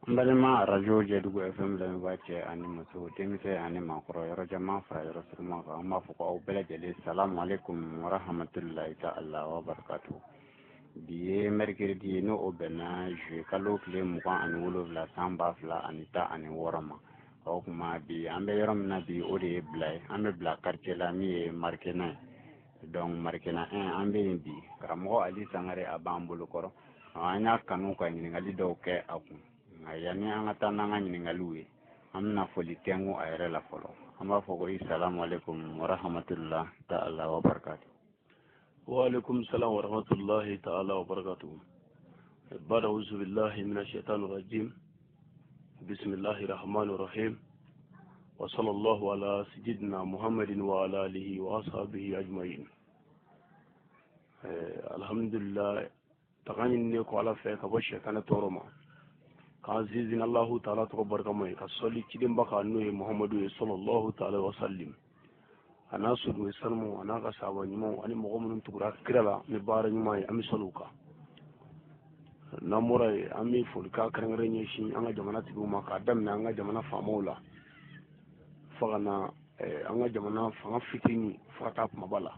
N balima arajo Jɛdugu FM lamɛnbaa cɛ ani muso, denmisɛn ani maakɔrɔ, yɔrɔ jan fara yɔrɔ surunman kan, an b'a fɔ ko aw bɛɛ lajɛlen salamu aleykum wa rahmatulahi ta'ala wa barakatu. Bi ye mercredi ye, n'o bɛnna juillet kalo tile 27 san 2016 ma. O tuma bi an bɛ yɔrɔ min na bi, o de ye Bila ye. An bɛ Bila quartier la min ye Marikena ye. Donc Marikena 1, an bɛ yen bi. Karamɔgɔ Ali Sangare, a b'an bolo kɔrɔ. An y'a kanu ka ɲininkali dɔw kɛ a kun, nka yanni an ka taa n'an ka ɲininkaliw ye, an bɛna foli tɛnku a yɛrɛ la fɔlɔ. An b'a fɔ ko i salamu aleykum wa rahmatullah ta'ala wa barakatu. Wa alaikum salam wa rahmatullahi ta'ala wa barakatuh. Bada auzu billahi minash shaitanir rajim. Bismillahir rahmanir rahim. Wa sallallahu ala sayyidina Muhammadin wa ala alihi wa ashabihi ajma'in. Alhamdulillah, taga ɲininen kɔ Ala fɛ ka bɔ sɛtanɛ tɔɔrɔ ma, k'an sinsin Alahu taala tɔgɔ barikama ye, ka sɔli cidenba kan, n'o ye Muhamadu ye, sallallahu taala wa sallim, a n'a soden sanumaw, a n'a ka sahaba ɲumanw, ani mɔgɔ minnu tugura kira la ni baara ɲuman ye, an bɛ sɔli u kan. N'an bɔra yen, an bɛ folikan kɛrɛnkɛrɛn ɲɛsin an ka jamana tigiw ma, k'a daminɛ an ka jamana faamaw la fo ka na an ka jamana fanga fitinin fo ka taa kumaba la,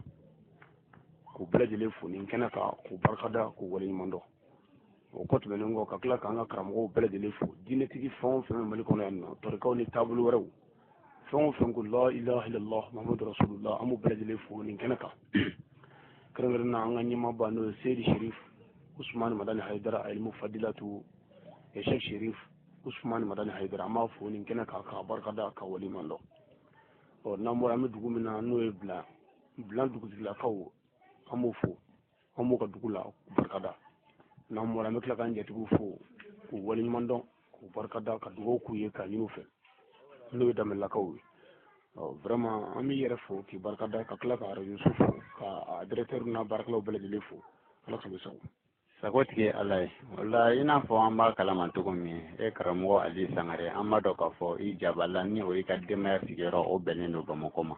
k'u bɛɛ lajɛlen fo nin kɛnɛ kan, k'u barikada, k'u waleɲuman dɔn. O kɔ tɛmɛnen kɔ, ka tila k'an ka karamɔgɔw bɛɛ lajɛlen fo, diinɛtigi fɛn o fɛn bɛ Mali kɔnɔ yan nɔ, tɔrikaw ni taabolo wɛrɛw, fɛn o fɛn ko la ilaha illallah muhammadu rasulullah, an b'u bɛɛ lajɛlen fo nin kɛnɛ kan. Kɛrɛnkɛrɛnnen na, an ka ɲɛmaaba, n'o ye Seyidi Sherif Usumani Madani Hayidara Alimu Fadilatu Sheikh Sherif Usumani Madani Hayidara, an b'a fo nin kɛnɛ kan k'a barikada, ka waleɲuman dɔn. Ɔ, n'an bɔra, an bɛ dugu min na, n'o ye Bila, Bila dugutigilakaw, an b'o fo, an b'u ka dugu la barikada. N'an bɔra, an bɛ tila k'an jatigiw fo, k'u waleɲuman dɔn, k'u barikada, ka dugawu k'u ye, k'a ɲini u fɛ, n'o ye Danbɛlɛlakaw ye. Ɔ, vraiment, an b'i yɛrɛ fo k'i barikada, ka tila ka arajo fo, ka directeur n'a baarakɛlaw bɛɛ lajɛlen fo. Ala sago sago. Sago tigi Ala ye. O la, i n'a fɔ an b'a kalama cogo min, e karamɔgɔ Ali Sangare, an b'a dɔn k'a fɔ i jabala ni o y'i ka denbaya sigiyɔrɔ, o bɛnnen don Bamakɔ ma.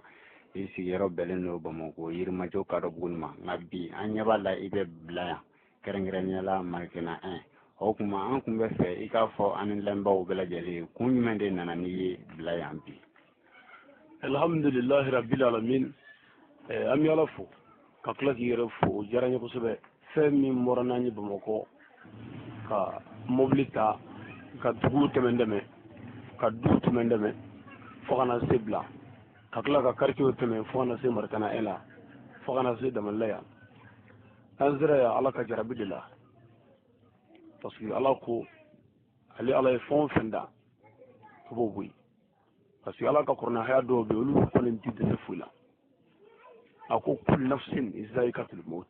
I sigiyɔrɔ bɛnnen don Bamakɔ Yirimajɔ Kadɔbugu ma. Nka bi an ɲɛ b'a la i bɛ Bila yan, kɛrɛnkɛrɛnnenya la Marikena 1. O tuma an kun bɛ fɛ i k'a fɔ an ni lamɛnbaaw bɛɛ lajɛlen ye, kun jumɛn de nana n'i ye Bila yan bi? Alhamdulilahi rabbil alamin. An bɛ Ala fo ka tila k'i yɛrɛ fo, o diyara n ye kosɛbɛ. Fɛn min bɔra n'an ye Bamakɔ, ka mobili ta, ka duguw tɛmɛ tɛmɛ, ka duw tɛmɛ tɛmɛ fo ka na se Bila, ka tila ka quartier tɛmɛ fo ka na se Marikana 1 la, fo ka na se Damalila yan. An sera yan Ala ka jarabi de la, parce que Ala ko ale Ala ye fɛn o fɛn da, a b'o bɔ yen, parce que Ala ka kuranɛ haya dɔw bɛ yen, olu kɔni ti dɛsɛ foyi la. A ko kul nafsin zaikatul maut,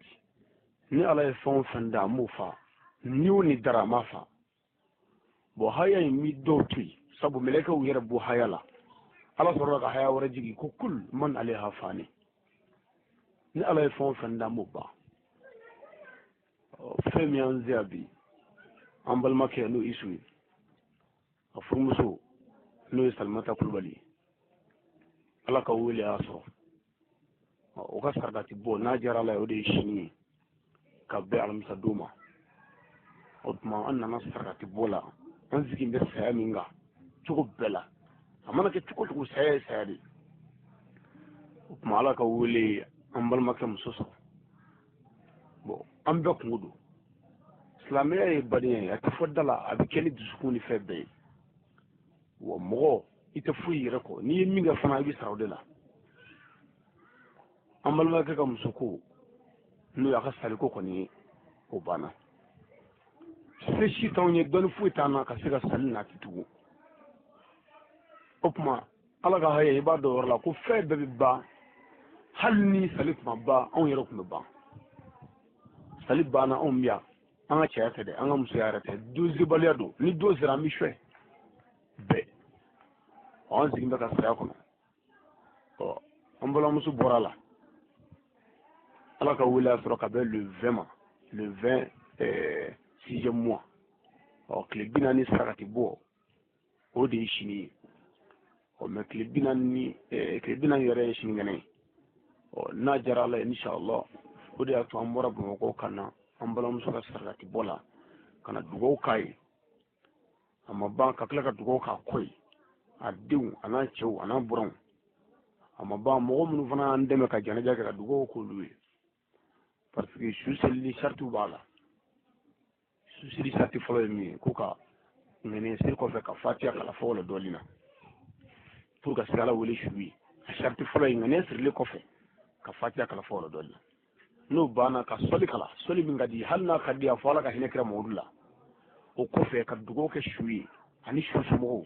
ni Ala ye fɛn o fɛn da, an b'o fa, ni o ni dara, a m'a fa. Bon, haya in mi dɔw to yen, sabu mɛlɛkɛw yɛrɛ bɔ haya la, Ala sɔrɔla ka haya wɛrɛ jigin ko kul man alayha fani, ni Ala ye fɛn o fɛn da, an b'o ban. Fɛn min y'an se yan bi, an balimakɛ, n'o Isu ye, a furumuso, n'o ye Salimata Kulubali ye, Ala ka wele y'a sɔrɔ, o ka sarakati bɔ, n'a diyara Ala ye, o de ye sini ye ka bɛn alamisa don ma. O tuma an nana sarakati bɔ la, an sigi bɛ saya min kan cogo bɛɛ la, a mana kɛ cogo cogo, saya ye saya de ye. O tuma Ala ka wele, an balimakɛ muso sɔrɔ. Bon, an bɛɛ kungo don, silamɛya ye badenya ye, a tɛ fɔ da la, a bɛ kɛ ni dusukun ni fɛn bɛɛ ye. Wa mɔgɔ i tɛ foyi yɛrɛ kɔ, n'i ye min kɛ fana, i bɛ sara o de la. An balimakɛ ka muso ko, n'o y'a ka saliko kɔni ye, o banna. Se si t'anw ye, dɔnni foyi t'an na ka se ka sali nati tugun. O tuma Ala ka haya, i b'a dɔn yɔrɔ la ko fɛn bɛɛ bɛ ban. Hali ni sali tun ma ban, anw yɛrɛ tun bɛ ban. Sali banna, anw bɛ yan, an ka cɛya tɛ dɛ, an ka musoya yɛrɛ tɛ, dosibaliya don. Ni don sera, an bɛ suɛ bɛɛ. An sigi bɛ ka saya kɔnɔ. Ɔ, an balimamuso bɔra a la, Ala ka wele y'a sɔrɔ ka bɛn le 20 ma, le 20 sixième mois. Ɔ, tile 40 sarakati bɔ, o de ye sini ye. Ɔ, mais tile 40 ni tile 40 yɛrɛ ye sinikɛnɛ ye. Ɔ, n'a diyara Ala ye, inshallah, o de y'a to an bɔra Bamakɔ ka na an balimamuso ka sarakati bɔ la, ka na dugawu k'a ye. A ma ban, ka tila ka dugawu k'a kɔ ye, a denw a n'a cɛw a n'a buranw. A ma ban, mɔgɔ minnu fana y'an dɛmɛ ka janaja kɛ, ka dugawu k'olu ye, parce que su selili saritiw b'a la. Su seli sariti fɔlɔ ye min ye, ko ka ŋaniya siri kɔfɛ ka fatiya kalan fɔ wala dɔɔnin na pour ka se ala wele su ye. A sariti fɔlɔ ye ŋaniya sirilen kɔfɛ ka fatiya kalan fɔ wala dɔɔnin na. N'o banna, ka sɔli kalan, sɔli min ka di, hali n'a ka di a fɔ ala ka hinɛ kira Mamadu la. O kɔfɛ ka dugawu kɛ su ye ani su somɔgɔw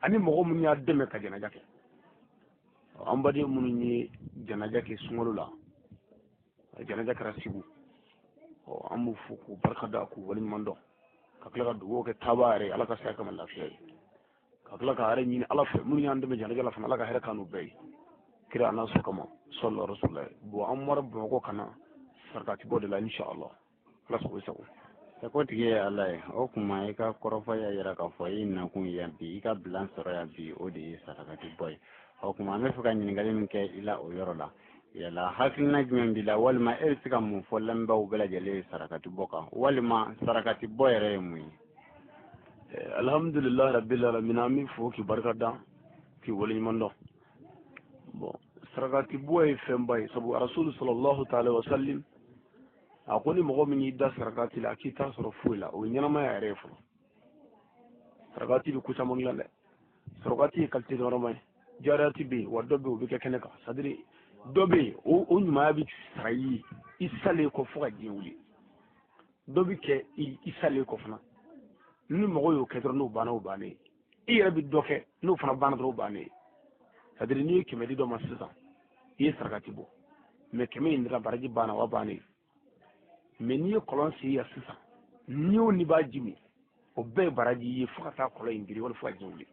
ani mɔgɔ minnu y'a dɛmɛ ka janaja kɛ. An baden minnu ye janaja kɛ sunkalo la, janaja kɛra Segu, an b'u fo k'u barika da, k'u waleɲuman dɔn, ka tila ka dugawu kɛ taaba yɛrɛ ye, ala ka saya kama lafiya ye, ka tila ka hɛrɛ ɲini ala fɛ. Minnu y'an dɛmɛ janaja la fana, ala ka hɛrɛ k'an n'u bɛɛ ye, kira a n'a so kama, sɔlɔ rasulillah. Bon, an bɔra Bamakɔ ka na sarakati bɔ de la, inshallah, ala sago i sago. Ko tigi ye ala ye. O kuma i ka kɔrɔfɔ y'a yira k'a fɔ i nakun yan bi, i ka bilan sɔrɔ yan bi, o de ye sarakati bɔ ye. O kuma an bɛ fɛ ka ɲininkali min kɛ i la o yɔrɔ la, yala hakilina jumɛn b'i la, walima e bɛ se ka mun fɔ lamɛnbaaw bɛɛ lajɛlen ye sarakati bɔ kan, walima sarakati bɔ yɛrɛ ye mun ye? Alhamdulilayi rabbil alamin, an bɛ fo k'i barika da, k'i waleɲuman dɔn. Bon, sarakati bɔ ye fɛnba ye, sabu rasulu sallallahu ta'ala wa sallim a ko ni mɔgɔ min y'i da sarakati la, k'i t'a sɔrɔ foyi la, o ye ɲɛnamaya yɛrɛ ye fɔlɔ. Sarakati bɛ ko caman dilan dɛ. Sarakati ye qualité dɔrɔn ye, jariyati bɛ yen, wa dɔ bɛ yen o bɛ kɛ kɛnɛ kan, c'est à dire dɔ bɛ yen o ɲumanya bɛ sara i ye i salen kɔ fo ka diɲɛ wuli. Dɔ bɛ kɛ i salen kɔ fana, ni mɔgɔ y'o kɛ dɔrɔn, n'o banna, o bannen. I yɛrɛ bɛ dɔ kɛ, n'o fana banna dɔrɔn, o bannen. C'est à dire n'i ye 100 di dɔ ma sisan, i ye sarakati bɔ, mais 100 in dira, baraji banna, wa bannen. Mais n'i ye kɔlɔn sen yan sisan, n'i y'o ni b'a ji min, o bɛɛ ye baraji ye fo ka taa kɔlɔn in giri, wala fo ka diɲɛ wuli.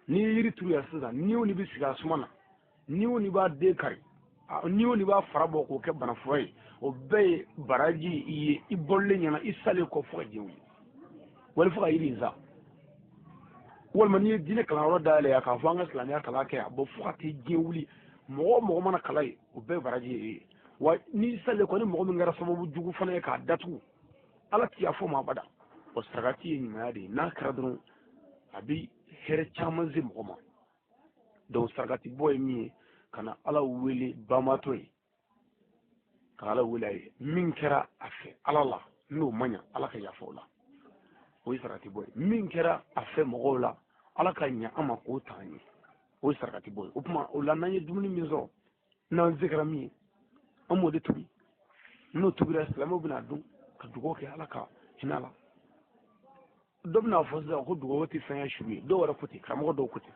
N'i ye yiri turu yan sisan, n'i y'o ni bɛ sigi a suma na, n'i y'o ni b'a den kari, n'i y'o ni b'a fara bɔ k'o kɛ banafura ye, o bɛɛ ye baraji i ye i bɔlen ɲɛna i salen kɔ fo ka diɲɛ wuli, wali fo ka yiri in sa. Walima n'i ye diinɛ kalanyɔrɔ dayɛlɛ yan k'a fɔ an ka silamɛya kalan kɛ yan, bɔn fo ka taa diɲɛ wuli, mɔgɔ o mɔgɔ mana kalan yen, o bɛɛ ye baraji ye. Wa n'i salen kɔ, ni mɔgɔ min kɛra sababu jugu fana ye k'a datugu, ala t'i yafa ma abada. O sarakati ye ɲumanya de ye, n'a kɛra dɔrɔn a bɛ hɛrɛ caman se mɔgɔ ma. Donc sarakati bɔ ye min ye, ka na ala wele banbaatɔ ye, ka ala wele a ye min kɛra a fɛ ala la, n'o ma ɲa, ala ka yafa o la, o ye sarakati bɔ ye. Min kɛra a fɛ mɔgɔw la, ala ka ɲa an ma k'o ta an ye, o ye sarakati bɔ ye. O tuma o la, n'an ye dumuni min sɔrɔ, n'an se kɛra min ye, an b'o de tobi. N'o tobira, silamɛw bɛna dun ka dugawu kɛ ala ka hinɛ la. Dɔ bɛna fɔ sisan ko dugawu tɛ fɛn ye su ye, dɔw yɛrɛ ko ten, karamɔgɔ dɔw ko ten,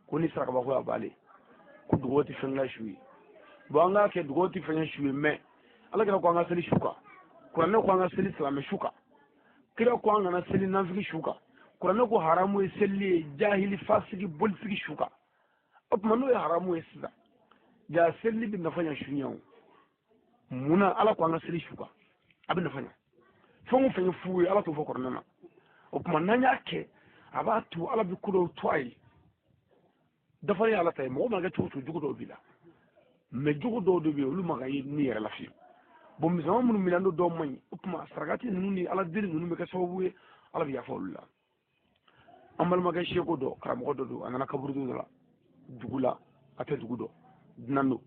ko ni sarakabako y'a b'ale ko dugawu tɛ fɛn kɛ su ye. Bon, an k'a kɛ dugawu tɛ fɛn kɛ su ye, mais ala kɛra ko an ka seli su kan, kuranɛ ko an ka seli silamɛ su kan, kira ko an kana seli nafigi su kan, kuranɛ ko haramu ye seli ye jahili fasigi bolisigi su kan. O tuma n'o ye haramu ye sisan, ja seli bɛ nafa ɲɛ su ɲɛ o. Munna ala ko an ka seli su kan? A bɛ nafa ɲɛ. Fɛn o fɛn ye fu ye, ala t'o fɔ kuranɛ na. O tuma n'an y'a kɛ, a b'a to ala bɛ ko dɔw to a ye. Dafalen ye ala ta ye. Mɔgɔ mana kɛ cogo o cogo, jogo dɔw b'i la, mais jogo dɔw de bɛ yen, olu man kan i ni yɛrɛ la fiyewu. Bon, misɛnman minnu minɛ n'o dɔw man ɲi, o tuma sarakati ninnu ni ala deli ninnu bɛ kɛ sababu ye ala bɛ yafa olu la. An balimakɛ seko dɔ, karamɔgɔ dɔ don, a nana kaburudo dɔ la dugu la, a tɛ dugu dɔn, dunan don.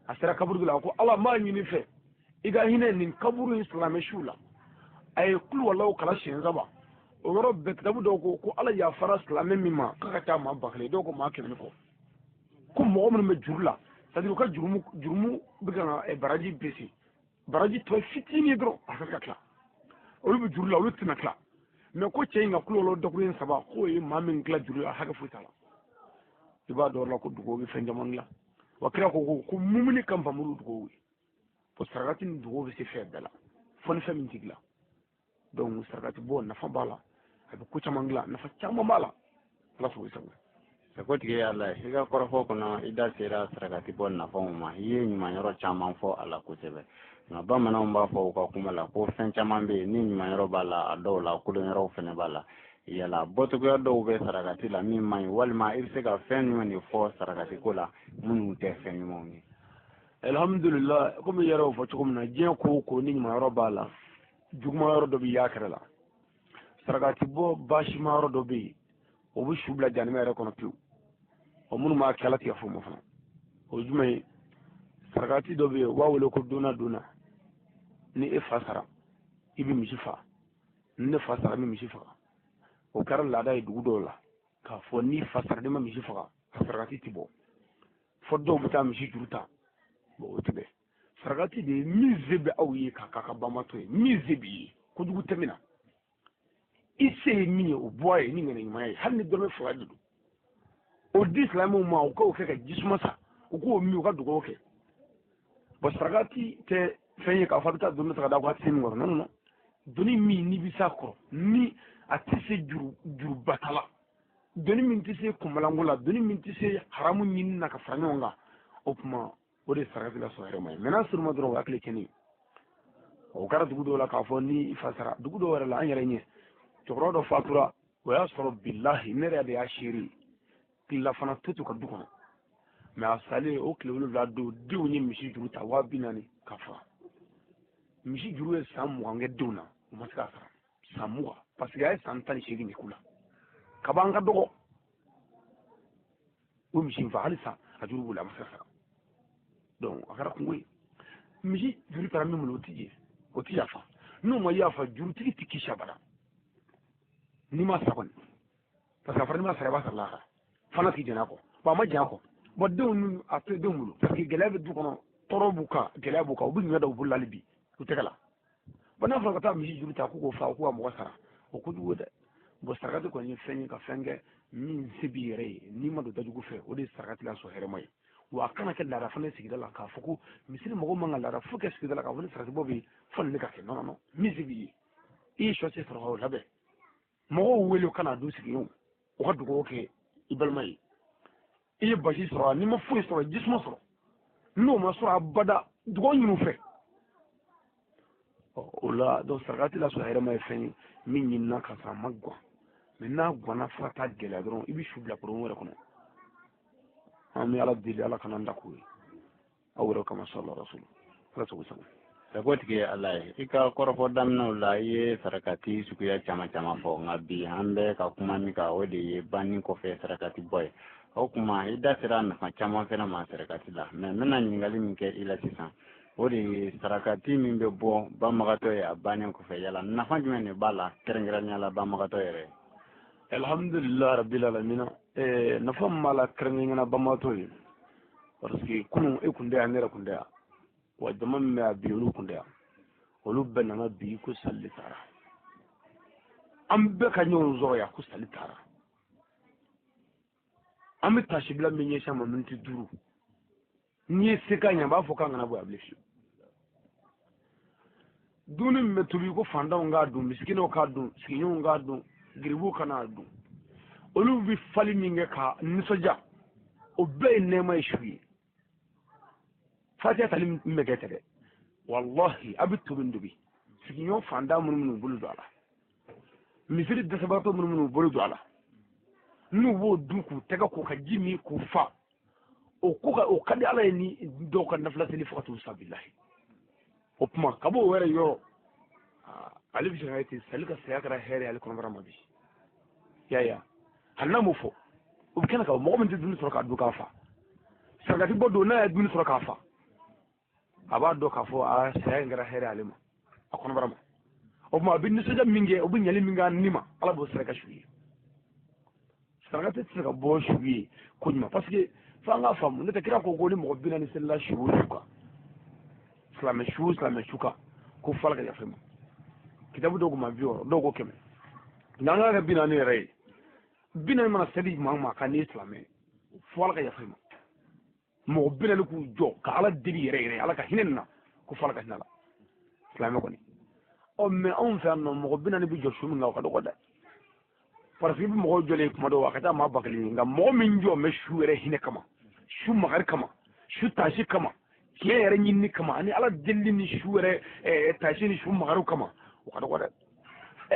A sera kaburudo la, a ko ala, n b'a ɲini fɛ i ka hinɛ nin kaburu in silamɛ siw la. A ye kulu walaw kala siɲɛ 3. O yɔrɔ bɛɛ kitabu dɔw ko ko ala yafara silamɛ min ma k'a ka ca maa 1000, dɔw ko maa 100 ni kɔ, ko mɔgɔ minnu bɛ juru la, c'est à dire u ka jurumu bɛ ka na baraji bese, baraji tɔ ye fitinin dɔrɔn a ka se ka tila, olu bɛ juru la, olu tɛna tila. Mais ko cɛ in ka kulu walaw dakuruɲɛ 3, k'o ye maa min tila juru la, hakɛ foyi t'a la. I b'a dɔn la ko dugawu bɛ fɛn caman dilan. Wa kira ko ko mumuni ka npamuru dugawu ye. Ko sarakati ni dugawu bɛ se fɛn bɛɛ la, fo ni fɛn min tɛ dilan. Donc sarakati bɔ nafa b'a la, a bɛ ko caman dilan, nafa caman b'a la. Ala sago i sago. Ko tigi ye ala ye. I ka kɔrɔfɔ kɔnɔ, i da sera sarakati bɔ nafaw ma, i ye ɲuman yɔrɔ caman fɔ a la kosɛbɛ. Nka bamananw b'a fɔ u ka kuma la ko fɛn caman bɛ yen, ni ɲuman yɔrɔ b'a la, a dɔw la kolon yɔrɔw fana b'a la. Yala bɔcogoya dɔw bɛ sarakati la min man ɲi, walima i bɛ se ka fɛn jumɛn de fɔ sarakati ko la minnu tɛ fɛn ɲumanw ye? Alhamdulillah, komi i yɛrɛ y'o fɔ cogo min na, diɲɛ ko o ko ni ɲuman yɔrɔ b'a la, juguman yɔrɔ dɔ bɛ y'a kɛrɛ la. Sarakati bɔ baasima yɔrɔ dɔ bɛ yen, o bɛ su bila jahanama yɛrɛ kɔnɔ pewu. O minnu b'a kɛ, Ala tɛ yafa o ma fana. O ye jumɛn ye? Sarakati dɔ bɛ yen, u b'a wele ko donna donna. Ni e fa sara, i bɛ misi faga. Ni ne fa sara, n bɛ misi faga. O kɛra laada ye dugu dɔw la k'a fɔ n'i fa sara, n'i ma misi faga, a sarakati tɛ bɔ, fo dɔw bɛ taa misi juru ta. Bon, o tɛ bɛn. Sarakati de ye min se bɛ aw ye k'a k'a ka banbatɔ ye, min se b'i ye, kojugu tɛ min na, i se ye min ye, o bɔ a ye ni ŋaniya ɲumanya ye, hali ni dɔrɔmɛ 2 de don, o di silamɛw ma, u k'o kɛ ka jisuma san, u k'o min, u ka dugawu kɛ. Bon, sarakati tɛ fɛn ye k'a fɔ a bɛ taa doni ta ka da ko a tɛ se min kɔrɔ. Non, non, non. Doni min n'i bɛ s'a kɔrɔ, ni a tɛ se jurubata la, doni min tɛ se kunbalanko la, doni min tɛ se haramu ɲini na ka fara ɲɔgɔn kan, o tuma o de ye sarakati la sɔrɔ hɛrɛ ma ye. Mɛ n'a sɔrɔ ma dɔrɔn, o y'a tile tiɲɛni ye. O kɛra dugu dɔw la k'a fɔ ni i fa sara, dugu dɔw yɛrɛ la, an yɛrɛ ɲɛ cɛkɔrɔba dɔ fatura, o y'a sɔrɔ bilahi ne yɛrɛ de y'a seere, tilelafana to to ka du kɔnɔ. Mɛ a salen, o tile 7 don, denw ye misi juru ta 40 000 ka faga. Misi juru ye san 20 kɛ denw na, u ma se k'a sara san 20, parce que a ye san 18 de k'u la kaban ka dɔgɔ. O misi in fa, hali sa a juru b'u la, a ma se ka sara. Donc a kɛra kungo ye. Misi juru taara min bolo, o ti jɛ, o ti yafa. N'o ma yafa, jurutigi ti kisi abada n'i ma sara kɔni, parce que a fɔra n'i ma sara, i b'a sara lahara fana t'i jɛn'a kɔ. Bon, a ma jɛn a kɔ. Bon, denw ninnu, a tɛ denw bolo, parce que gɛlɛya bɛ du kɔnɔ, tɔɔrɔ b'u kan, gɛlɛya b'u kan, u bɛ ɲɔ da u bolo hali bi u tɛgɛ la. Bon, n'a fɔra ka taa misi juru ta k'u k'o fa, k'u ka mɔgɔ sara, o kojugu ye dɛ. Bon, sarakati kɔni ye fɛn ye ka fɛn kɛ min se b'i yɛrɛ ye, n'i ma don dajugu fɛ, o de ye sarakati la sɔn hɛrɛma ye. Wa a kana kɛ laada fana sigida la k'a fɔ ko misiri mɔgɔw man ka laada foyi kɛ sigida la k'a fɔ ni sarakati bɔ bɛ yen fo nin de ka kɛ. Non, non, non. Min se b'i ye, i ye sɔ se sɔrɔ k'o labɛn, mɔgɔw wele u kana du sigi, o ka dugawu kɛ i balima ye. I ye basi sɔrɔ, n'i ma foyi sɔrɔ, jisuma sɔrɔ, n'o ma sɔrɔ abada, dugawu ɲini u fɛ. O la donc sarakati la sɔrɔ hɛrɛma ye fɛn ye min ɲinina ka sɔrɔ a ma gan. Mɛ n'a ganna fo ka taa gɛlɛya dɔrɔn, i bɛ su bila kurun wɛrɛ kɔnɔ. An bɛ Ala deli, Ala kana n da k'o ye aw yɛrɛ kama, sɔrɔ rasulu Ala sago sago. Sago tigi ye Ala ye. I ka kɔrɔfɔ daminɛw la, i ye sarakati suguya caman caman fɔ, nka bi an bɛ ka kuma min kan, o de ye banni kɔfɛ sarakati bɔ ye. O tuma i da sera nafa caman fana ma sarakati la. Mɛ n bɛna ɲininkali min kɛ i la sisan, o de ye sarakati min bɛ bɔ banbagatɔ ye a bannen kɔfɛ, yala nafa jumɛn de b'a la, kɛrɛnkɛrɛnnenya la banbagatɔ yɛrɛ ye? Alhamdulillah rabbil alamina. Nafa min b'a la kɛrɛnkɛrɛnnenya banbagatɔ ye, parce que kunun e kun tɛ yan, ne yɛrɛ kun tɛ yan, wa jama min bɛ yan bi, olu kun tɛ yan, olu bɛɛ nana bi ko sali taara. An bɛɛ ka ɲɔgɔn sɔrɔ yan ko sali taara. An bɛ tasibila min ɲɛsin a ma miniti 5, n'i ye se k'a ɲɛ, a b'a fɔ k'an kana bɔ yan bilen fiyewu. Dumuni min bɛ tobi ko fantanw k'a dun, misikinɛw k'a dun, sigiɲɔgɔnw k'a dun, geribuw kana dun, olu bɛ fali min kɛ ka nisɔndiya, o bɛɛ ye nɛɛma ye su ye. Fatiya tali min bɛ kɛ tɛ dɛ, walahi a bɛ tobi tobi, sigiɲɔgɔn fantan minnu minnu bolo don a la, misiri dɛsɛbagatɔ minnu minnu bolo don a la, n'u b'o dun k'u tɛgɛ ko ka ji min k'u fa, o ko ka o ka di Ala ye ni dɔw ka nafila seli fo ka t'u sa bilahi. O tuma ka b'o yɛrɛ yɔrɔ, ale bɛ se ka ten sali ka saya kɛra hɛrɛ ye ale kɔnɔbara ma bi. Ya ya, hali n'a m'o fɔ, o bɛ kɛnɛ kan, mɔgɔ min tɛ dumuni sɔrɔ k'a dun k'a fa, sarakati bɔ don n'a ye dumuni sɔrɔ k'a fa, a b'a dɔn k'a fɔ a saya in kɛra hɛrɛ ale ma, a kɔnɔbara ma. O tuma a bɛ nisɔndiya min kɛ, o bɛ ɲali min kɛ a ni ma, Ala b'o saraka su ye. Saraka tɛ se ka bɔ su ye ko ɲuman, parce que f'an k'a faamu, ne tɛ kira ko ko ni mɔgɔ 40 selila su o su kan, silamɛ su o silamɛ su kan, ko fo Ala ka yafa i ma. Kitabu dɔw ko ma 60, dɔw ko 100, nka an k'a kɛ 40 yɛrɛ ye. 40 mana seli maa ma kan n'i ye silamɛ, fo Ala ka yafa i ma. Mɔgɔ 40 k'u jɔ ka Ala deli yɛrɛ yɛrɛ, Ala ka hinɛ nin na, ko fo Ala ka hinɛ la silamɛ kɔni. Ɔ mɛ anw fɛ yan nɔ, mɔgɔ 40 bɛ jɔ su min kan, o ka dɔgɔ dɛ, parce que i bɛ mɔgɔw jɔlen kuma dɔw a ka ca maa 1000 ye, nka mɔgɔ min jɔ bɛ su yɛrɛ hinɛ kama, su makari kama, su taasi kama, tiɲɛ yɛrɛ ɲinini kama, ani Ala delili ni su yɛrɛ taasi ni su makariw kama, o ka dɔgɔ dɛ.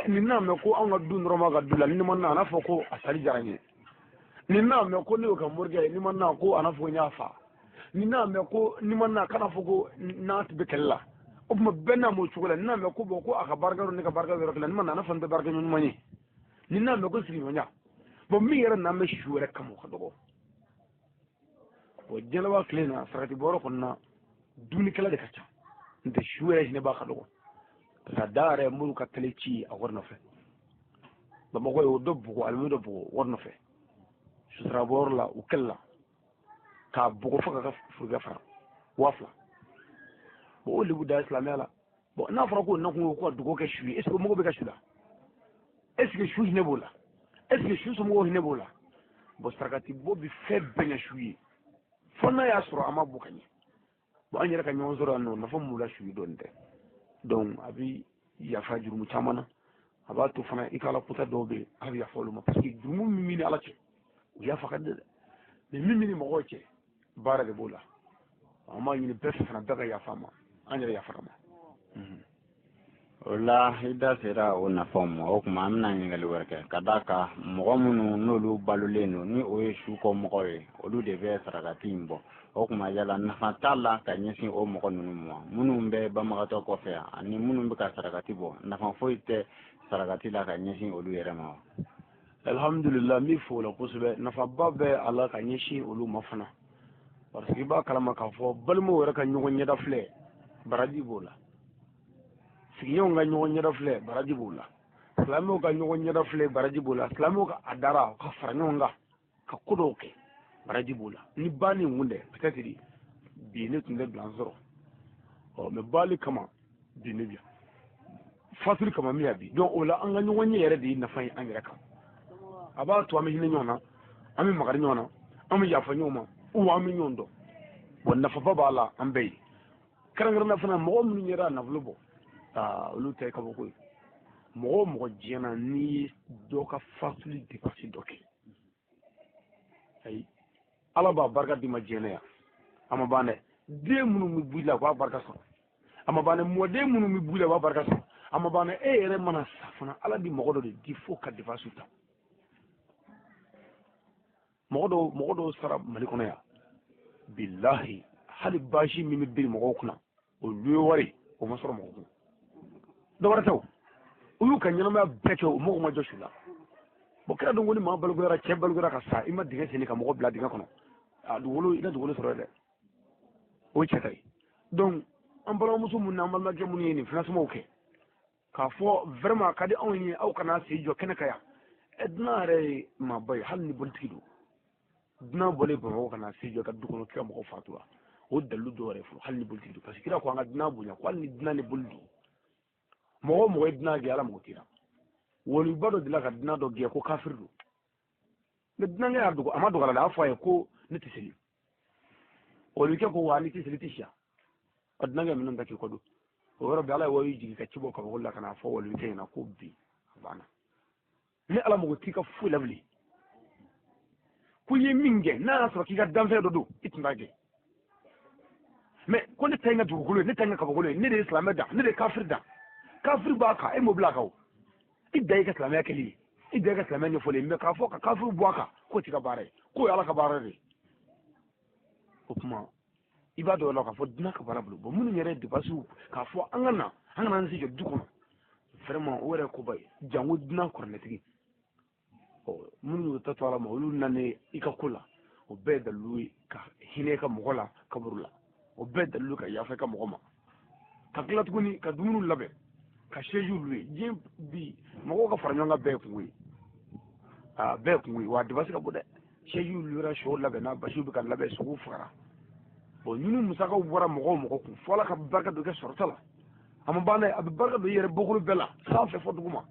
Nin n'a mɛn ko anw ka du dɔrɔn b'a ka du la, ni ma na a n'a fɔ ko a sali diyara n ye. Nin n'a mɛn ko ne y'o ka morikɛ ye, ni ma na ko a n'a fɔ ko n y'a fa. Nin n'a mɛn ko ni ma na kana fɔ ko n'a bɛ kɛlɛ la. O tuma bɛɛ n'a m'o cogo la, n'a mɛn ko bɔn ko a ka barika dɔn ne ka barika yɔrɔ kelen, ni ma nana fana tɛ barika ɲuman ye, ni n'a mɛn ko sigiɲɔgɔnya. Bɔn min yɛrɛ n'an bɛ su yɛrɛ kama, o ka dɔgɔ. Bɔn diɲɛlaban tile na, sarakati bɔyɔrɔ kɔni na, dumunikɛla de ka ca, n'o tɛ su yɛrɛ hinɛ b'a ka dɔgɔ, parce que a da yɛrɛ moriw ka tele ci a wari nɔfɛ. Bamakɔ ye o dɔ bugɔ, alimami dɔ bugɔ wari nɔfɛ susara bɔyɔrɔ la, u kɛlɛ la k'a bugɔ fo k'a ka forokɛ fara 2000. Bon, o lebu da silamɛya la. Bon, n'a fɔra k'o nakun ye ko ka dugawu kɛ su ye, est ce que mɔgɔ bɛ ka su la? Est ce que su hinɛ b'o la? Est ce que su somɔgɔw hinɛ b'o la? Bon, sarakati bɔ bɛ fɛn bɛɛ ɲɛ su ye, fo n'a y'a sɔrɔ a ma bɔ ka ɲɛ. Bon, an yɛrɛ ka ɲɔgɔn sɔrɔ yan nɔ, nafa mun la su ye dɔɔnin tɛ. Donc a bɛ yafa jurumu caman na, a b'a to fana i ka ala kota dɔw bɛ yen, a bɛ yafa olu ma, parce que jurumu min b'i ni ala cɛ, o yafa ka di dɛ, mais min b'i ni mɔgɔw cɛ, baara de b'o la. An b'a ɲini bɛɛ fɛ fana, bɛɛ ka yafa ma, an yɛrɛ yafara ma. O la, i da sera o nafaw ma. O tuma, an bɛna ɲininkali wɛrɛ kɛ ka d'a kan mɔgɔ minnu n'olu balolen don, ni o ye su kɔ mɔgɔw ye, olu de bɛ sarakati in bɔ. O tuma, yala nafa t'a la ka ɲɛsin o mɔgɔ ninnu ma, minnu bɛ banbagatɔ kɔfɛ yan ani minnu bɛ ka sarakati bɔ? Nafa foyi tɛ sarakati la ka ɲɛsin olu yɛrɛ ma wa? Alhamdulillah, n b'i fo o la kosɛbɛ. Nafaba bɛ a la ka ɲɛsin olu ma fana, parce que i b'a kalama k'a fɔ balimaw yɛrɛ ka ɲɔgɔn ɲɛda filɛ, baraji b'o la. Sigiɲɔgɔnw ka ɲɔgɔn ɲɛda filɛ, baraji b'o la. Silamɛw ka ɲɔgɔn ɲɛda filɛ, baraji b'o la. Silamɛw ka a dara ka fara ɲɔgɔn kan ka ko dɔw kɛ, baraji b'o la. Ni ba ni kun tɛ, peut-être bi ne tun tɛ bila n sɔrɔ. Ɔ mais bali kama bi ne bi yan, fatuli kama min ya bi. Donc o la, an ka ɲɔgɔn ɲɛ yɛrɛ de ye nafa ye an yɛrɛ kan. A b'a to an bɛ hinɛ ɲɔgɔn na, an bɛ makari ɲɔgɔn na, an bɛ yafa ɲɔgɔn ma, ou an bɛ ɲɔgɔn dɔn. Bon, nafaba b'a la an bɛɛ ye. Kɛrɛnkɛrɛnnenya fana, mɔgɔ minnu yɛrɛ a nafolo bɔ, aa, olu tɛ kabako ye. Mɔgɔ o mɔgɔ diɲɛ na, n'i ye dɔ ka fatuli dépense dɔ kɛ, ayi, ala b'a barika d'i ma diɲɛ na yan. A ma ban dɛ. Den minnu bɛ b'i la, u b'a barika sɔrɔ. A ma ban dɛ. Mɔden minnu bɛ b'i la, u b'a barika sɔrɔ. A ma ban dɛ. E yɛrɛ mana sa fana, ala bi mɔgɔ dɔ de di fo ka dépense ta. Mɔgɔ dɔw sara Mali kɔnɔ yan, bilahi, hali basi min bɛ biri mɔgɔw kunna, o luwe wari, o ma sɔrɔ mɔgɔ kun. Dɔ wɛrɛ tɛ, o u y'u ka ɲɛnamaya bɛɛ kɛ, o mɔgɔw ma jɔ su la. Bon, kira dun ko ni maa balikuyara, cɛ balikuyara ka sa, i ma dingɛ senni ka mɔgɔ bila dingɛ kɔnɔ, a dugukolo, i ka dugukolo sɔrɔ dɛ, o ye cɛ ta ye. Donc an balimamuso minnu n'an balimakɛ minnu ye nin financement kɛ, k'a fɔ vraiment a ka di anw ye, aw kana sen jɔ kɛnɛ kan yan. Ɛ, dunan yɛrɛ ye maaba ye, hali ni politiki don. Dunan bɔlen Bamakɔ ka na se jɔ ka du kɔnɔ k'i ka mɔgɔ fatura, o dalilu dɔw yɛrɛ fɔlɔ, hali ni politiki don, parce que kira ko an ka dunan bonya, ko hali ni dunan ni boli don. Mɔgɔ o mɔgɔ ye dunan gɛn, ala mɔgɔ t'i la. Waliba dɔ delila ka dunan dɔ gɛn ko kafiri don, mais dunankɛ y'a dogo, a ma dogo a la dɛ, a fɔ a ye ko ne tɛ seli. Walikɛ ko wa n'i tɛ seli, i tɛ siya. A dunankɛ minnu ta k'i kɔ don o yɔrɔ bɛɛ, ala ye wayi jigin ka ci bɔ kabako la ka n'a fɔ walikɛ ɲɛna ko bi a banna, ni ala mago t'i ka foyi la bilen, ko i ye min kɛ, n'a y'a sɔrɔ k'i ka danfɛn dɔ don, i tun t'a kɛ. Mais ko ne ta ye n ka dugukolo ye, ne ta ye n ka kabakolo ye, ne de ye silamɛ dan, ne de ye kafiri dan, kafiri b'a kan, e m'o bila a kan. O i da y'i ka silamɛya kɛli ye, i da y'i ka silamɛya ɲɛfɔli ye, mais k'a fɔ ka kafiri bɔ a kan, k'o t'i ka baara ye, k'o ye ala ka baara de ye. O tuma i b'a dɔn o la k'a fɔ dunan ka baara bolo. Bon, minnu yɛrɛ ye dépenses k'a fɔ an ka na, an kana an si jɔ du kɔnɔ, vraiment o yɛrɛ ye koba ye, janko dunan kɔrɔnɛtigi. Ɔ minnu y'u ta to ala ma, olu nanen i ka ko la, o bɛɛ ye dalilu ye ka hinɛ i ka mɔgɔ la kaburu la, o bɛɛ ye dalilu ka yafa i ka mɔgɔ ma. Ka tila tuguni ka dumuniw labɛn, ka sɛziw luwe. Diɲɛ bi, mɔgɔw ka fara ɲɔgɔn kan, bɛɛ ye kungo ye, aa, bɛɛ ye kungo ye. Wa a dépense ka bon dɛ. Sɛziw luwera, sɔw labɛnna, basiw bɛ ka labɛn, sogow fagara. Bon, ninnu musakaw bɔra mɔgɔ o mɔgɔ kun, fo ala ka barika don i ka sɔrɔta la. A ma ban dɛ, a bɛ barika don i yɛrɛ bɔkolo bɛɛ la, sanfɛ fɔ duguma.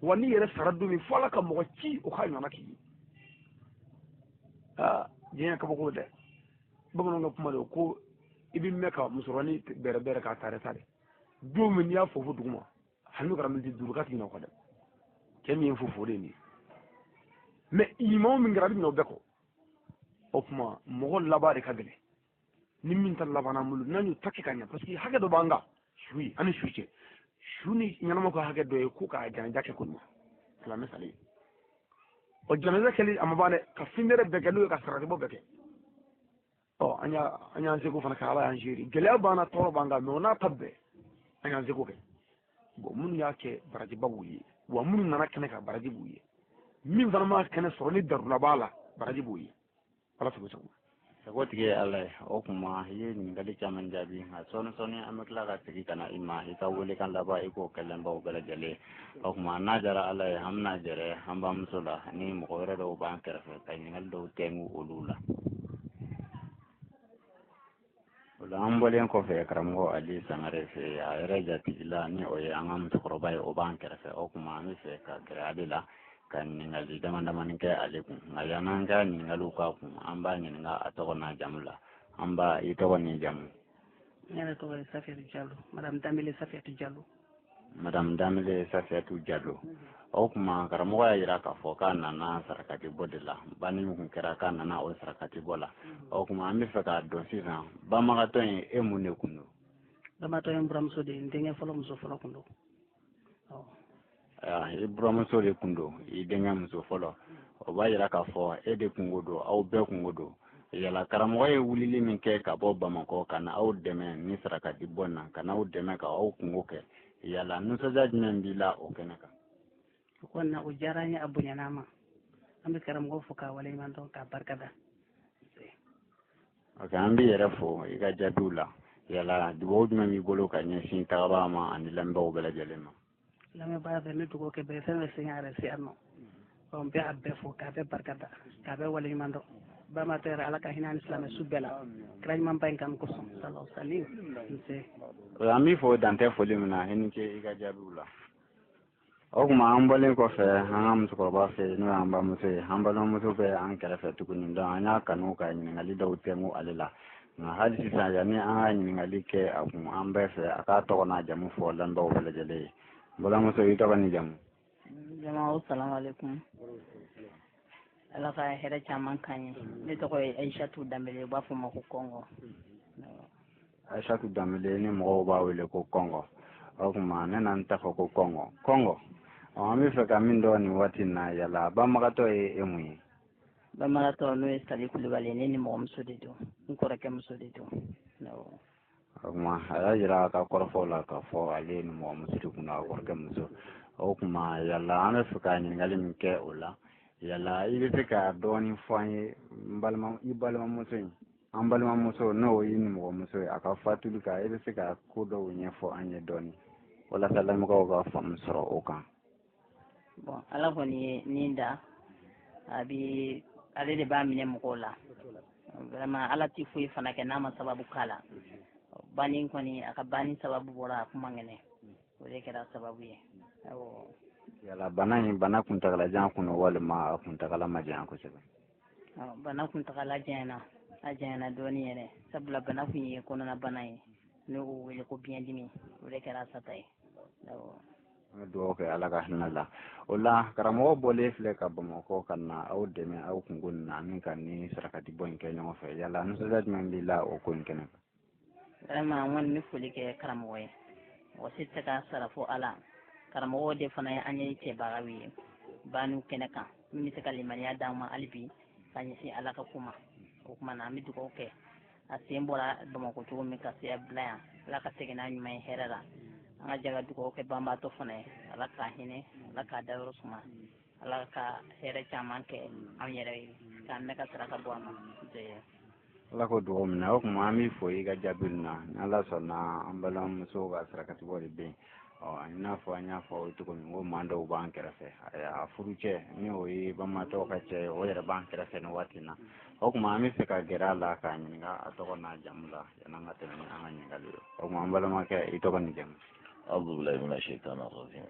Wa n'i yɛrɛ sara don min, fo ala ka mɔgɔ ci o k'a ɲɔgɔnna k'i ye. Aa, diɲɛ kabako dɛ. Bamananw ka kuma don ko i bɛ mɛn ka musokɔrɔnin bɛrɛ bɛrɛ k'a tare tare, don min n'i y'a fɔ fo duguma, hali n'o kɛra miniti 5, k'a tɛ ɲinɛ o kɔ dɛ. Cɛ min ye fo fo de ye nin ye, mais ɲuman min kɛra, a bɛ ɲinɛ o bɛɛ kɔ. O tuma mɔgɔ laban de ka gɛlɛn ni min ta laban an bolo, n'an y'o ta kɛ ka ɲɛ, parce que hakɛ dɔ b'an kan su ye, an ni su cɛ, su ni ɲɛnama ka hakɛ dɔ ye ko k'a janaja kɛ ko ɲuman, silamɛ salen. Ɔ, janaja kɛli a ma ban dɛ, ka finɛrɛ bɛɛ kɛ, n'o ye ka sarakatibɔ bɛɛ kɛ. Ɔ, an y'an seko fana kɛ, ala y'an seere. Gɛlɛya b'an na, tɔɔrɔ b'an kan, mais o n'a ta bɛɛ An y'an seko kɛ. Bon, minnu y'a kɛ, barajiba b'u ye, wa minnu nana kɛnɛ kan, baraji b'u ye. Min fana ma kɛnɛ sɔrɔ ni darula b'a la, baraji b'u ye. Ala sago sago. Sago tigi ye Ala ye. O tuma i ye ɲininkali caman jaabi, nka sɔɔni sɔɔni an bɛ tila ka segin ka na i ma, i ka welekan laban i k'o kɛ lamɛnbaaw bɛɛ lajɛlen. O tuma n'a diyara Ala ye, an bɛna gɛrɛ an bamuso la ni mɔgɔ wɛrɛ dɔw b'an kɛrɛfɛ ka ɲininkali dɔw tɛngu olu la. O la an bɔlen kɔfɛ karamɔgɔ Ali Sangare fɛ, a yɛrɛ jatigila ni o ye an ka musokɔrɔba ye, o b'an kɛrɛfɛ. O tuma an bɛ fɛ ka gɛrɛ ale la ka ɲininkali dama damani kɛ ale kun. Nka yann'an ka ɲininkaliw k'a kun, an b'a ɲininka a tɔgɔ n'a jamu la. An ba, i tɔgɔ ni jamu? Ne yɛrɛ tɔgɔ ye Safiyatu Jalo, madame Danbele Safiyatu Jalo. Madame Danbele Safiyatu Jalo. O tuma karamɔgɔ y'a jira k'a fɔ k'a nana sarakati bɔ de la, banni min kun kɛra k'a nana o sarakati bɔ la. O tuma an bɛ fɛ k'a dɔn sisan, banbagatɔ in, e mun de kun don? Banbagatɔ ye n buramuso de ye, n denkɛ fɔlɔ muso fɔlɔ kun don. I buramuso de kun don, i denkɛ muso fɔlɔ. O b'a jira k'a fɔ e de kunko don, aw bɛɛ kunko don. Yala karamɔgɔ ye wulili min kɛ ka bɔ Bamakɔ ka na aw dɛmɛ ni sarakati bɔ na, ka na aw dɛmɛ ka aw kunko kɛ, yala nisɔndiya jumɛn b'i la o kɛnɛ kan? O kɔni na, o diyara an ye, a bonyana an ma. An bɛ karamɔgɔ fo k'a waleɲuman dɔn, k'a barika da. Ok, an b'i yɛrɛ fo i ka jaabiw la. Yala dugawu jumɛn b'i bolo ka ɲɛsin tagabaga ma ani lamɛnbaaw bɛɛ lajɛlen ma? Lamɛnbaga bɛɛ, n bɛ dugawu kɛ bɛɛ, fɛn bɛɛ sen yɛrɛ se yan nɔ. N bɛ a bɛɛ fo k'a bɛɛ barika da, k'a bɛɛ waleɲuman dɔn. Banbagatɔ yɛrɛ, Ala ka hinɛ ni silamɛ su bɛɛ la, kira ɲumanba in kanu kosɔn, salaw salim. Nse. An b'i fo dantɛ foli min na, i ni ce i ka jaabiw la. O tuma an bɔlen kɔfɛ an ka musokɔrɔba fɛ, n'o y'an bamuso ye, an balimamuso bɛ an kɛrɛfɛ tuguni. Donc an y'a kanu ka ɲininkali dɔw tɛngu ale la. Nka hali sisan, yanni an ka ɲininkali kɛ a kun, an bɛɛ fɛ a k'a tɔgɔ n'a jamu fɔ lamɛnbaaw bɛɛ lajɛlen ye. N balimamuso, i tɔgɔ ni jamu? Jama, salamu alaikum. Ala ka hɛrɛ caman k'an ye. Ne tɔgɔ ye Aïchatou Danbele, u b'a fɔ ma ko Kɔngɔ. Aïchatou Danbele ni mɔgɔw b'a wele ko Kɔngɔ. O tuma ne na n ta fɔ ko Kɔngɔ. Kɔngɔ, an bɛ fɛ ka min dɔn nin waati in na, yala banbagatɔ ye e mun ye? Banbagatɔ, n'o ye Sali Kulubali, ne ni mɔgɔmuso de don, n kɔrɔkɛ muso de don. O tuma a y'a jira a ka kɔrɔfɔw la k'a fɔ ale ni mɔgɔmuso de kun don, a kɔrɔkɛ muso. O tuma yala an bɛ fɛ ka ɲininkali min kɛ o la, yala i bɛ se ka dɔɔnin fɔ an ye n balima, i balimamuso in, an balimamuso, n'o y'i ni mɔgɔmuso ye, a ka fatuli kan, i bɛ se ka ko dɔw ɲɛfɔ an ye dɔɔnin walasa lamɛnbagaw ka faamu sɔrɔ o kan? Bon, Ala kɔni ye nin da, a bi ale de b'a minɛ mɔgɔw la. Vraiment, Ala ti foyi fana kɛ n'a ma sababu k'a la. Banni kɔni, a ka banni sababu bɔra a kuma ŋɛnɛ, o de kɛra sababu ye. Awɔ. Yala bana in, bana kuntagalajan kun don walima a kuntagala ma janya kosɛbɛ? Bana kuntagala janyana, a janyana dɔɔnin yɛrɛ, sabula bana kun ye kɔnɔna bana ye, n'o wele ko biyɛndimi, o de kɛra sata ye. Awɔ. An bɛ dugawu kɛ Ala ka hinɛ la. O la karamɔgɔ bɔlen filɛ ka Bamakɔ ka na aw dɛmɛ aw kunko nin na, ni ka ni sarakati bɔ in kɛ ɲɔgɔn fɛ, yala nisɔndiya jumɛn b'i la o ko in kɛnɛ kan? Vraiment, an kɔni bɛ foli kɛ karamɔgɔ ye. Mɔgɔ si tɛ se k'a sara fo Ala. Karamɔgɔw de fana ye an ye cɛbagaw ye banniw kɛnɛ kan, min bɛ se ka limaniya d'an ma hali bi ka ɲɛsin Ala ka ko ma. O tuma na, an bɛ dugawu kɛ, a sen bɔra Bamakɔ cogo min ka se a bila yan, Ala ka segin n'a ɲuman ye hɛrɛ la. An ka jɛ ka dugawu kɛ banbaatɔ fana ye, Ala k'a hinɛ, Ala k'a dayɔrɔ suma, Ala ka hɛrɛ caman kɛ an yɛrɛ ye, k'an mɛn ka saraka bɔ a ma. Ala ko dugawu minɛ. O tuma an b'i fo i ka jaabi na. Ni Ala sɔnna, an balimamuso ka sarakatibɔ de bɛ yen. Ɔ, i n'a fɔ an y'a fɔ aw ye cogo min ko maa dɔw b'an kɛrɛfɛ, a furucɛ ni o ye banbaatɔ ka cɛ ye, o yɛrɛ b'an kɛrɛfɛ nin waati in na. O tuma an bɛ fɛ ka gɛrɛ a la k'a ɲininka a tɔgɔ n'a jamu la yan'an ka tɛmɛ ni an ka ɲininkali ye. O tuma an balimakɛ, i tɔgɔ ni jamu? Auzu mina shaitani rajim.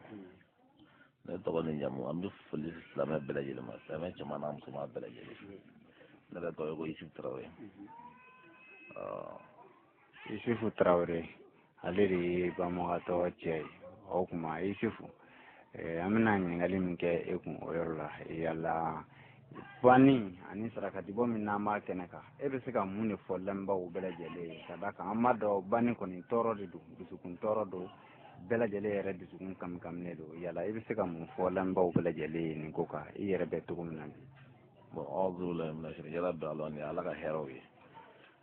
Ne tɔgɔ ni jamu, an bɛ foli silamɛ bɛɛ lajɛlen ma, silamɛ cɛman n'a musoman bɛɛ lajɛlen. Ne yɛrɛ tɔgɔ ye ko Isufu Tarawele. Isufu Tarawele, ale de ye banbagatɔ cɛ ye. O tuma Isufu, an bɛna ɲininkali min kɛ e kun o yɔrɔ la, yala banni ani sarakatibɔ min n'an b'a kɛnɛ kan, e bɛ se ka mun de fɔ lamɛnbaaw bɛɛ lajɛlen ye? Ka d'a kan an b'a dɔn banni kɔni tɔɔrɔ de don, dusukun tɔɔrɔ don, bɛɛ lajɛlen yɛrɛ dusukun kami-kaminen don. Yala i bɛ se ka mun fɔ lamɛnbaaw bɛɛ lajɛlen ye nin ko kan, i yɛrɛ bɛ cogo min na bi? Bon, auzu billahi mina shaitani, yala bɛ ala ni Ala ka hɛrɛw ye.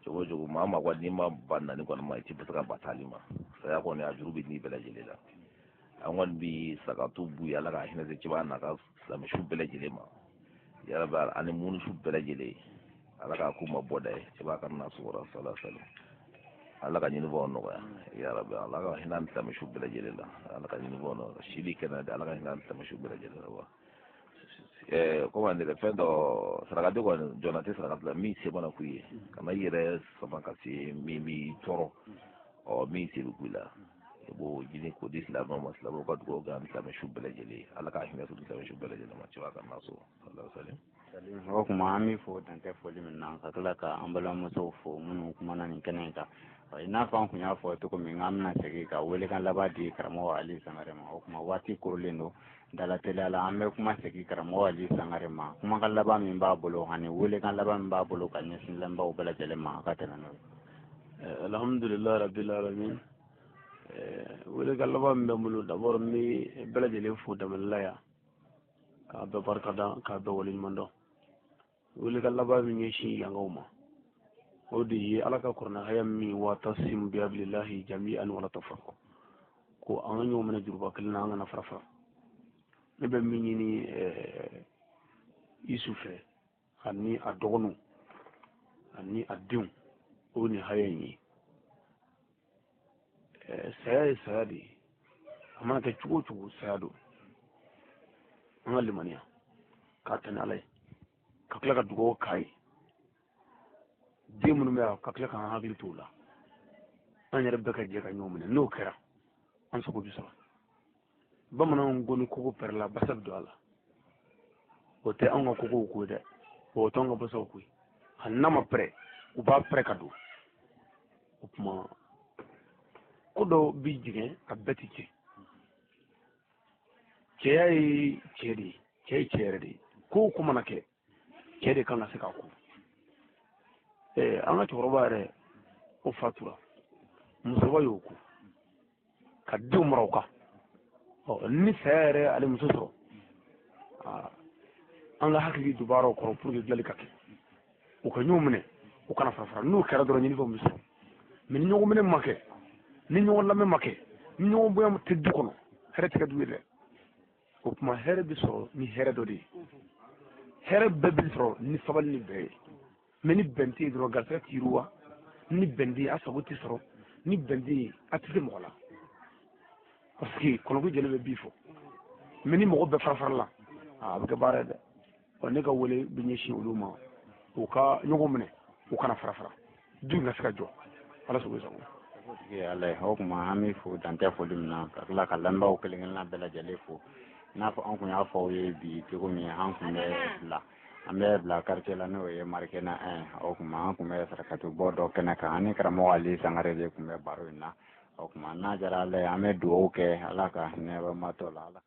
Cogo o cogo, maa maa n'i ma ba nani kɔni ma, i tɛ se ka ba taali ma. Saya kɔni, a juru bɛ ni bɛɛ lajɛlen la. An kɔni bi sakatu bu ye, Ala ka hinɛ se cɛba n'a ka silamɛ su bɛɛ lajɛlen ma yarabi, ani munu su bɛɛ lajɛlen. Ala k'a k'u ma bɔda ye cɛba ka na sɔgɔra sala sala. Ala ka ɲinifɛnw nɔgɔya yarabi. Ala ka hinɛ an silamɛ su bɛɛ lajɛlen la. Ala ka ɲinifɛnw nɔgɔya, sili kɛnɛ de. Ala ka hinɛ an silamɛ su bɛɛ lajɛlen la. Wa comment dire, fɛn dɔ sarakadi kɔni jɔnna tɛ saraka la min se mana k'u ye, kana i yɛrɛ sama ka se min b'i tɔɔrɔ. Ɔ min se bɛ k'u la, i b'o ɲini k'o di silamɛw ma. Silamɛw ka dugawu kɛ an silamɛ su bɛɛ lajɛlen. Ala ka hinɛ sɔrɔ silamɛ su bɛɛ lajɛlen ma. Cɛba ka na so ala salim. O tuma an b'i fo dantɛ foli min na, ka tila ka an balimamusow fo minnu kumana nin kɛnɛ in kan. I n'a fɔ an kun y'a fɔ cogo min, k'an bɛna segin ka welekan laban di karamɔgɔ Ali Sangare ma. O tuma waati korolen don dala teliya la, an bɛ kuma segin karamɔgɔ Ali Sangare ma. Kumakan laban min b'a bolo ani welekan laban min b'a bolo ka ɲɛsin lamɛnbaaw bɛɛ lajɛlen ma, a ka tɛmɛ n'o ye. Alhamdulilayi rabbil alamin. Welekan laban min bɛ n bolo, d'abord n bɛ bɛɛ lajɛlen fo daminɛla yan, k'a bɛɛ barikada, k'a bɛɛ waleɲuman dɔn. Welekan laban min ɲɛsin yankaw ma, o de ye Ala ka kuranɛ haya min wa'tasimu bihablillahi jami'an wala tafarraqu, ko an ka ɲɔgɔn minɛ juruba kelen na, an kana fara fara. Ne bɛ min ɲini Isu fɛ ani a dɔgɔninw ani a denw, o ni haya in ye, saya ye saya de ye. A mana kɛ cogo o cogo, saya don. An ka limaniya k'a tɛnɛ Ala ye, ka tila ka dugawu k'a ye. Den minnu bɛ yan, ka tila k'an hakili t'o la. An yɛrɛ bɛɛ ka jɛ ka ɲɔgɔn minɛ. N'o kɛra, an sago bɛ sɔrɔ. Bamananw ko ni kogo pɛrɛla, basa bɛ don a la. O tɛ anw ka kogow ko ye dɛ, o t'anw ka basaw ko ye. Hali n'a ma pɛrɛ, u b'a pɛrɛ ka don. O tuma ko dɔw bi jigin, a bɛɛ ti tiɲɛ. Cɛya ye cɛ de ye, cɛ ye cɛ yɛrɛ de ye. Ko o ko mana kɛ, cɛ de kan ka se k'a ko. An ka cɛkɔrɔba yɛrɛ, o fatura, musokɔrɔba y'o ko ka denw mara o kan. Ɔ ni saya yɛrɛ ale muso sɔrɔ, an ka hakili don baaraw kɔrɔ pour que dilanli ka kɛ, u ka ɲɔgɔn minɛ, u kana fara fara. N'o kɛra dɔrɔn, ɲinifɛnw bɛ sɔrɔ. Mɛ ni ɲɔgɔn minɛ ma kɛ, ni ɲɔgɔn lamɛn ma kɛ, ni ɲɔgɔn bonya tɛ du kɔnɔ, hɛrɛ tɛ kɛ du ye dɛ. O tuma hɛrɛ bɛ sɔrɔ ni hɛrɛ dɔ de ye. Hɛrɛ bɛɛ bɛ sɔrɔ ni sabali ni bɛn ye. Mɛ ni bɛn tɛ yen dɔrɔn, garisɛgɛ tɛ yiriwa. Ni bɛn tɛ yen, a sago tɛ sɔrɔ. Ni bɛn tɛ yen, a tɛ se mɔgɔ la, parce que kɔnɔko jɛlen bɛ bi fɔ. Mɛ ni mɔgɔ bɛɛ fara fara la, a bɛ kɛ baara ye dɛ. Ɔ ne ka wele bɛ ɲɛsin olu ma, u ka ɲɔgɔn minɛ, u kana fara fara, du in ka se ka jɔ. Ala sago sago. Ala ye. O tuma an bɛ fo dantɛ foli min na, ka tila ka lamɛnbaaw kelen kelenna bɛɛ lajɛlen fo. I n'a fɔ an kun y'a fɔ aw ye bi cogo min, an kun bɛ bila, an bɛ bila quartier la, n'o ye Marikɛnɛ 1. O tuma an kun bɛ sarakatu bɔ dɔ kɛnɛ kan, ani karamɔgɔ Ali Sangare de kun bɛ baro in na. O tuma n'a diyara Ala ye, an bɛ dugawu kɛ, Ala ka hinɛ balimatɔ la. Ala